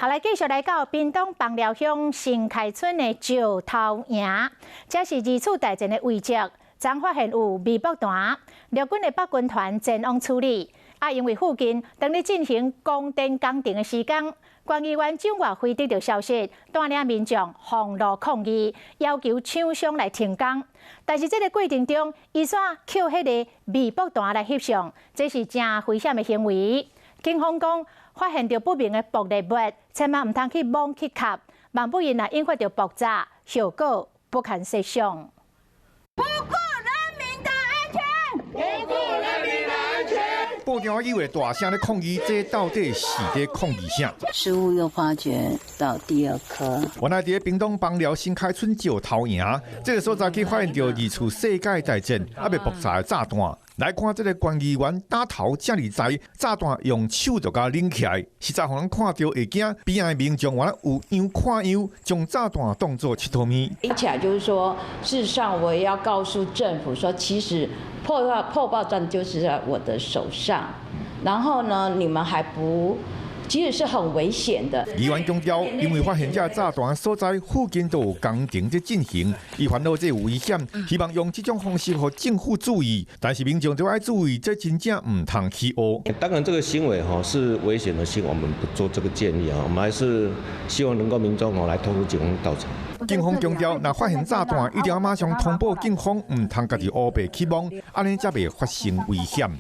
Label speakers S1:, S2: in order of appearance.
S1: 好，來繼續來到屏東枋寮鄉新開村的石頭營，這是二次大戰的遺跡，昨發現有未爆彈，陸軍的北軍團前往處理。啊，因為附近當咧進行供電工程的時間，縣議員蔣岳飛得到消息，帶領民眾封路抗議，要求廠商來停工。但是這个過程中，伊煞抾彼个未爆彈來翕相，這是誠危險的行為。警方講，發現著不明的爆裂物，千萬毋通去摸去磕，萬不𪜶若引發著爆炸，後果不堪設想。
S2: 不顧人民的安全，
S3: 不顧人民的安全。
S4: 報章以為大聲咧抗議，這到底是咧抗議啥？
S5: 失誤又發覺到第二顆。
S4: 原來佇屏東枋寮新開村石頭營，這个所在去發現著二次世界大戰猶未爆炸的炸彈。來看這个縣議員打頭遮爾在，炸彈用手就共拎起來，實在予人看著會驚。邊仔的民眾原來有樣看樣，將炸彈當做𨑨迌物。
S6: 聽起來就是說，事實上我也要告訴政府說，其實破爆彈就是在我的手上，然後呢，你們還不，其實是很危險的。
S4: 議員強調，因為發現這炸彈所在附近都有工程在進行，伊煩惱這有危險，希望用這種方式予政府注意。但是民眾就愛注意，這真正毋通去學。
S7: 當然，這個行為吼是危險的行為，我們不做這個建議啊。我們還是希望能夠民眾吼來通知警方到場。
S4: 警方強調，若發現炸彈，一定要馬上通報警方，毋通家己烏白去摸，按呢才袂發生危險。